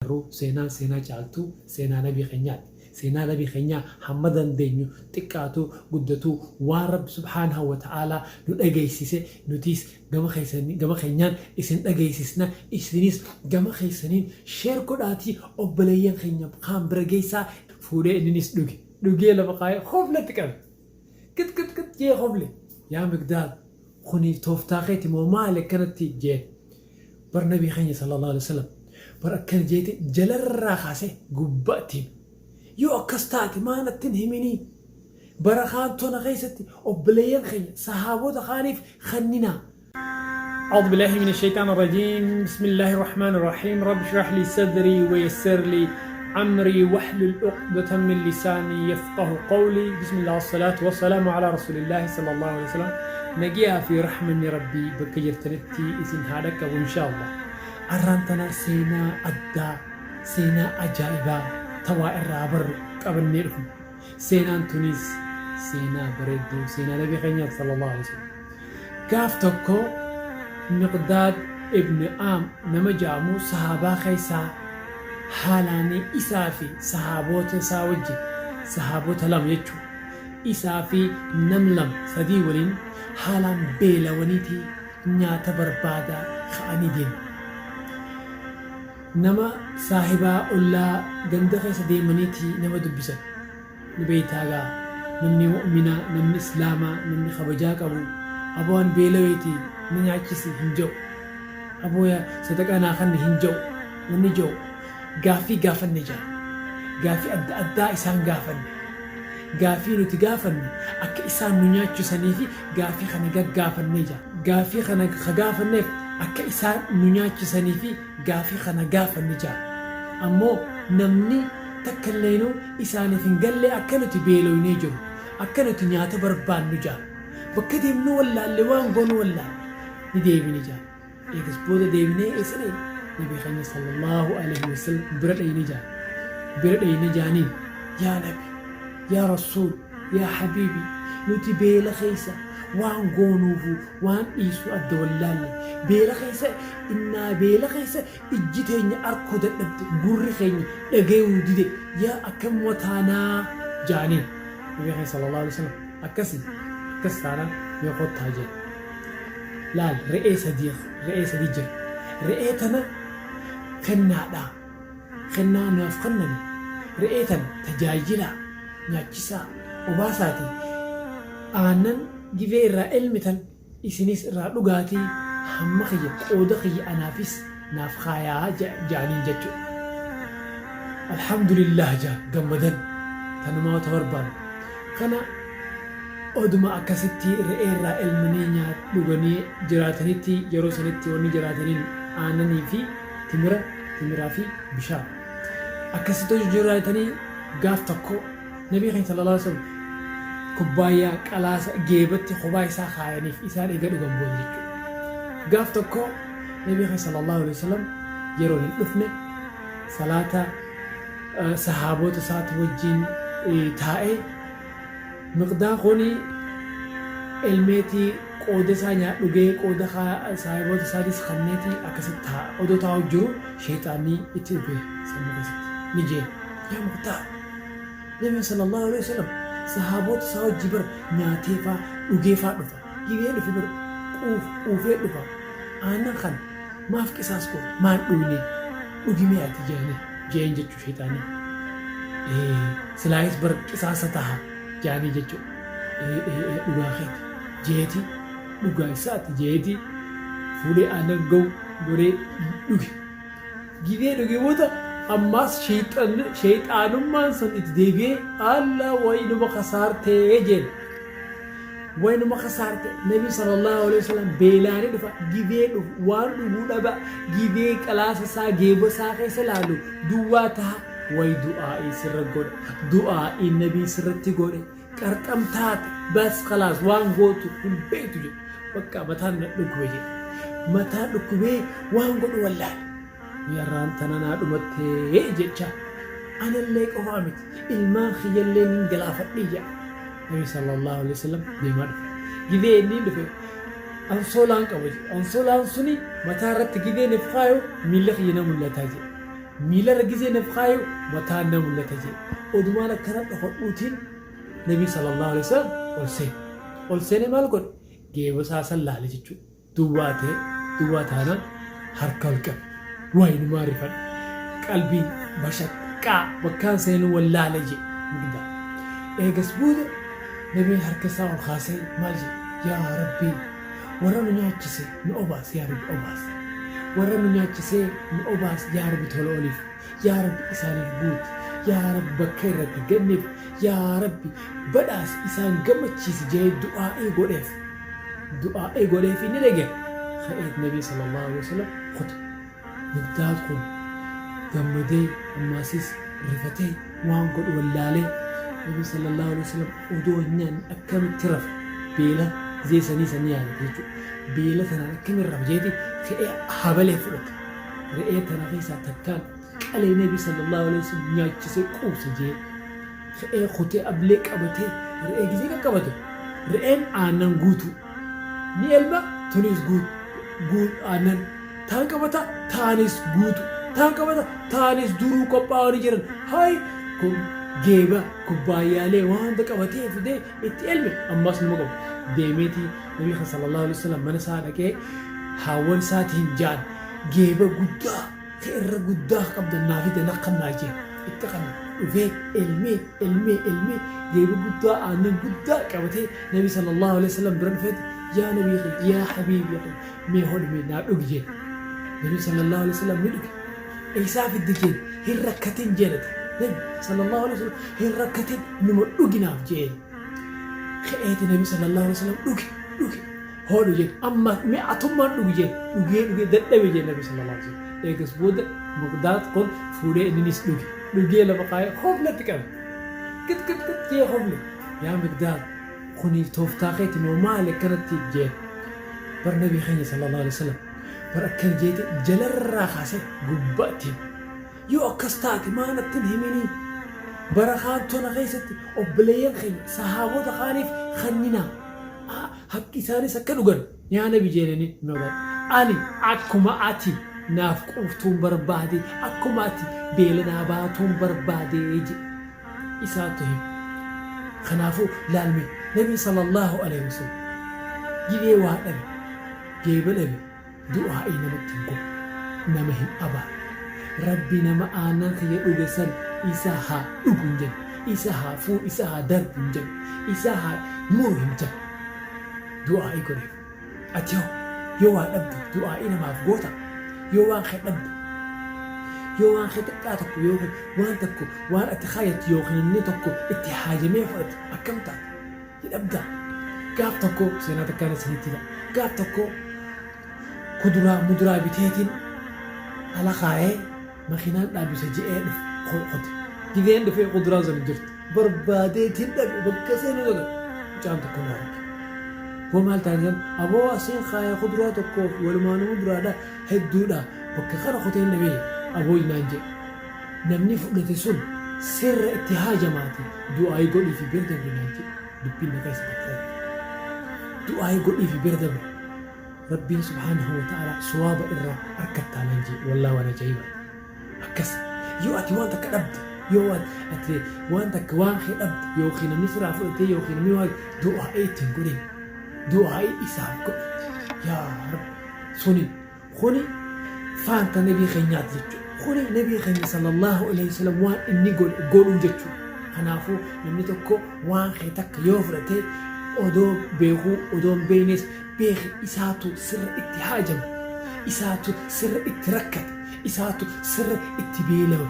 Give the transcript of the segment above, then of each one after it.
barru seenaan seenaa caaltuu seenaa nabii keenyaati. Seenaa nabii keenyaa hamma dandeenyu xiqqaatu guddatu waan Rabbi subhaanahu wa ta'aalaa nu dhageessise nutiis gama keessanii gama keenyaan isin dhageessisna, isinis gama keessaniin share godhaatii obboleeyyan keenya kaan bira geessaa. Fuudhee inninis dhuge. Dhugee lafa kaayee hoflatti qabe. Qix qix qix jee hofle. Yaa Miqdaad, kuni tooftaa keeti moo maali akkanatti jeen. Bar nabii keenya sallallahu alaihi wasallam bar akkana jeeti jalarraa kaasee gubbaatti hime. Yoo akkas taate maa natti hin himinii? Bara kaan tona keessatti obboleeyyan keenya sahaabota kaaniif kenninaa. أعوذ بالله من الشيطان الرجيم، بسم الله الرحمن الرحيم، رب اشرح لي صدري ويسر لي أمري واحلل عقدة من لساني يفقه قولي. بسم الله والصلاة والسلام على رسول الله صلى الله عليه وسلم. Nagaa fi rahmanni Rabbii bakka jirtanitti isin haa dhaqqabu insha Allah. Arraan tana seenaa addaa, seenaa ajaa'ibaa tawaa irraa barru qabannee dhufne. Seenaan tunis seenaa bareedduu, seenaa nabii keenyaati sallallahu alaihi wasallam. Gaaf tokko Miqdaad ibn Aam nama ja'amu sahaabaa keessaa haalaanii isaa fi sahaaboota isaa wajjin, sahaabota lama jechuudha. Isaa fi nam lama sadii waliin haalaan beelawaniiti nyaata barbaada ka'anii deeman. Nama saahibaa ollaa ganda keessa deemaniiti nama dubbisan. Ni beeytaa gaa, namni mu'minaa, namni islaamaa, namni kabajaa qabu, aboo an beelaweeti na nyaachisi hin ja'u. Aboo yaa sadaqaa naa kanni hin ja'u. Wanni ja'u gaaffii gaafanne ja'a. Gaaffii adda addaa isaan gaafanne. Gaaffii nuti gaafanne akka isaan nu nyaachisaniifi gaaffii kana gaggaafannee ja'a. Gaaffii kana ka gaafanneef akka isaan nu nyaachisaniifi gaaffii kana gaafanne ja'a. Ammoo namni takkalleenu isaaniif hin galle akka nuti beeloynee jiru, akka nuti nyaata barbaannu ja'a. Bakka deemnu wallaalle, waan goonu wallaalle. Ni deebine ja'a. Eegas booda deebinee eessa dhayne? Nabii keenya sallallahu alaihi wasallam bira dhayne ja'a. Bira dhayne jaaniin, yaa Nabi, yaa Rasuul, yaa Habiibi, nuti beela keessa waan goonuufu waan dhiisu adda wallaalle. Beela keessa innaa beela keessa ijji teenya arkuu dadhabde, gurri keenya dhagayuu dide, yaa akkam taanaa jaaniin. Nabii keenya sallallahu alaihi wasallam akkasi akkas taanaan mee kottaa jeen. Laal, re'ee sadii, re'ee sadii jira. Re'ee tana kennaadha. Kennaa naaf kenname. Re'ee tana tajaajilaa, nyaachisaa, obaasaati. Aannan givee irraa elmitan isinis irraa dhugaatii hamma kiyya qooda kiyya anaafis naaf kaayaa ja'aniin jechuudha. Alhamdulillah ja'an gammadan, tanumaa ta barbaannu. Kana oduma akkasitti re'ee irraa elmanii nyaat dhuganii jiraatanitti, yeroo sanitti wanni jiraataniin aannanii fi timira, timiraa fi bishaan. Akkasitti hojii jiraatanii gaaf tokko nabii keenya sallallahu alaihi wasallam kubbaayyaa qalaasa geebatti kophaa isaa kaayaniif isaan eega dhugan booda jechuudha. Gaaf tokko nabii keenya sallallahu alaihi wasallam yeroo hin dhufne salaata sahaabota isaati wajjin taa'ee, Miqdaan kuni elmeetii qooda isaa nyaa dhugee qooda saahiboota isaatis kanneetii akkasitti taa'a. Odoo taa'u jiru sheexaanni itti dhufe sammuu keessatti. Ni jeen, yaa Muqtaar, Nabiin sallallahu alaihi wasallam sahaabota isaa wajji bar nyaatee faa dhugee faa dhufa. Gibee dhufe bar quuf quufee dhufa. Aannan kana maaf qisaas goota? Maan dhuyne? Dhugimee ati jeeni jeen jechuu sheexaanni. Silaayis bar qisaasa taha jaanii jechuu. Dhugaa keeti jeeti, dhugaa isaati jeeti, fuudhee aannan ga'u godhee dhuge. Gibee dhuge booda ammaas sheexaanummaan sun itti deebi'ee, alla waynuma kasaartee jeen. Waynuma kasaarte, Nabi sallallahu alaihi wasallam beelaanii dhufa, gibee dhufu waan dhuguu dhaba, gibee qalaasa isaa geeba isaa keessa laalu duwwaa taha, way du'aa'ii sirra godhe, du'aa'ii nabii sirratti godhe qarxam taate, bas khalaas, waan gootu hin beektu jedhe. Bakka mataan na dhukkube jedhe, mataan dhukkubee waan godhu wallaale. Yarraan tana naa dhumattee jecha anallee qofaa miti, ilmaan kiyyallee nin galaafadhe jedha. Nabi sallallahu alaihi wasallam deemaa dhufe. Gizee inni dhufe ansoolaan qaba jedhe. Ansoolaan suni mataa irratti gizee nif kaayu miilla kiyya na mul'ataa jedhe. Miilarra gizee naf kaayu mataan na mul'ata jee. Odumaan akkana dhokadhuutiin Nabii sallallahu alaihi wasallam ol seene. Ol seenee maal godhe? Geeba isaa san laale jechuudha. Duwwaa ta'e, duwwaa taanaan harka ol qabe. Waay numaan rifadhe. Qalbiin bashaqqaa bakkaan seenuu wallaale jee Miqdaad. Eegas booda Nabiin harka isaa ol kaasee maal jedhe? Yaa Rabbii warra nu nyaachise nu obaasi yaa Rabbi obaasi. Warra nu nyaachisee nu obaasi yaa Rabbi tola oliif. Yaa Rabbi isaaniif guuti. Yaa Rabbi bakka irratti ganniif. Yaa Rabbi badhaasi isaan gammachiisi jedhee du'aa'ii godheef. Du'aa'ii godheef inni dhage. Ka'eet Nabii sallallahu alaihi wasallam kute. Miqdaad kun gammadee ammaasis rifatee waan godhu wallaalee Nabii sallallahu alaihi wasallam odoo hin nyaanne akkamitti rafa beela gizee sanii sanii yaadate jechuudha. Beela tanaan akkamiin rafa jeeti ka'ee habalee fudhate. Re'ee tana keessaa takkaan qalee Nabii sallallahu alaihi wasallam nyaachisee quubse jee ka'ee kutee ablee qabatee re'ee gizee qaqqabate re'een aannan guutuu ni elma tunis guutu aannan taan qabata taanis guutu taan qabata taanis duruu qophaa'anii jiran hay kun geeba kubbaayyaalee waan hunda qabatee fidee itti elme ammas numa qabu deemeetii nabii kan sallallahu alaihi wasallam mana isaa dhaqee haawwan isaatiin jaan geeba guddaa ka irra guddaa qabdan naa fide na kannaa jeen itti kanna dhufee elmee elmee elmee geeba guddaa aannan guddaa qabatee nabi sallallahu alaihi wasallam bira dhufeeti yaa nabii kiyya yaa habiibii kiyya mee hodhi mee naa dhugi jeen nabi sallallahu alaihi wasallam ni dhuge eessaa fidde jeen hin rakkatin jeen ati nabi sallallahu alaihi wasallam hin rakkatin numa dhugi naaf jeen ka'eeti nabi sallallahu alaihi wasallam dhuge dhuge hodhu jeen amma mee atummaan dhugi jeen dhugee dhugee dadhabe jeen nabi sallallahu alaihi wasallam eegas booda Miqdaad kun fuudhee inninis dhuge dhugee lafa kaayee hoflatti qabe qix qix qix jee hofle yaa Miqdaad kuni tooftaa keeti moo maali akkanatti jeen bar nabii keenya sallallahu alaihi wasallam bar akkana jeete jalarraa kaasee gubbaatti hime yoo akkas taate maa natti hin himinii bara kaan tona keessatti obboleeyyan keenya sahaabota kaaniif kanninaa haqqi isaanis akka dhugan yaa nabi jeenani nola ani akkuma ati naaf quuftuun barbaade akkuma ati beela naa baatuun barbaade jedhe isaatu hime. Kanaafuu laalme Nabi sallallahu alaihi wasallam gidee waa dhabe geeba dhabe du'aa'ii namatti hin godhu nama hin abaaru. Rabbi nama aannan kiyya dhuge san isa haa dhugu hin jenne isa haa fuudhu isa haa darbu hin jenne isa haa muru hin jenne du'aa'ii godheef. Ati hoo yoo waa dhabde du'aa'ii namaaf goota? Yoo waan kee dhabde yoo waan kee xiqqaa tokko yookiin waan tokko waan ati kaayattu yookiin namni tokko itti haajamee fudhate akkam taata? Ni dhabdaa? Gaaf tokko seenaa takkaan isinitti hima. Gaaf tokko kuduraa muduraa biteetiin ala kaayee makiinaan dhaabbisa je'ee dhufe qote. Gizeen dhufee kuduraan sun hin jirtu. Barbaadeetiin dhabe bakka seenuu dhabe. Mucaan tokko na arge. Boo maal taate jennaan aboo asiin kaaya kuduraa tokko walumaanuu muduraadha hedduudha bakka kana qoteen dhabee aboo naan jedhe. Namni fudhate sun sirra itti haajamaati du'aayi godhiifi bira dabri naan jedhe. Dubbiin na keessa takka. Du'aayi godhiifi bira dabri. Rabbiin subhaanahu wa ta'ala suwaaba irraa arkattaa naan jedhe wallaahi waan ajaa'ibaati. Akkas yoo ati waan takka dhabde yoo ati waan takka waan kee dhabde yookiin namni sirraa fudhatee yookiin namni waan du'aa'ii itti hin godhin du'aa'ii isaaf godhi yaa rabbi suni kuni faanta nabii keenyaati jechuudha. Kuni nabii keenya sallallahu alaihi wasallam waan inni godhe godhuu jechuudha. Kanaafuu namni tokko waan kee takka yoo fudhate odoo beekuu odoo hin beeknes beeki isaatu sirra itti haajama isaatu sirra itti rakkate isaatu sirra itti beelawa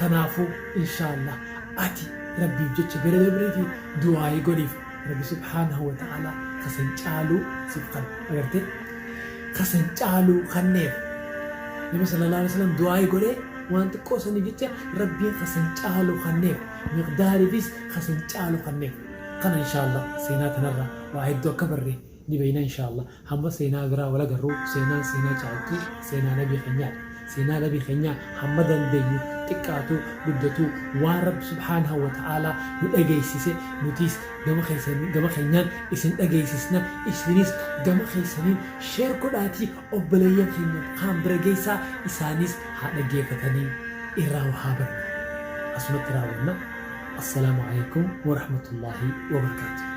kanaafuu inshaallah ati rabbiif jecha bira dabriifi du'aayii godhiif rabbi subhaanahu wa ta'aalaa kasan caaluu siif kan agartee kasan caaluu kanneef nabi sallallahu alaihi wasallam du'aayii godhee waan xiqqoo saniif jecha rabbiin kasan caaluu kanneef miqdaariifis kasan caalu kanneef Kana inshallah seenaa tanarraa waa hedduu akka barre ni beeyna inshallah. Hamma seenaa biraa wal agarru seenaan seenaa caaltu seenaa nabii keenyaati. Seenaa nabii keenyaa hamma dandeenyu xiqqaatu guddatu waan rabbi subhaanahu wa ta'aalaa nu dhageessise nutiis gama keessan gama keenyaan isin dhageessisna isinis gama keessaniin sheer godhaatii obboleeyyan keenya kaan bira geessaa isaanis haa dhaggeeffatanii. Irraa waa haa barannu. Asumatti raawwanna. Assalaamu Aleykum Warahmatullaahi Wabarakaatuh.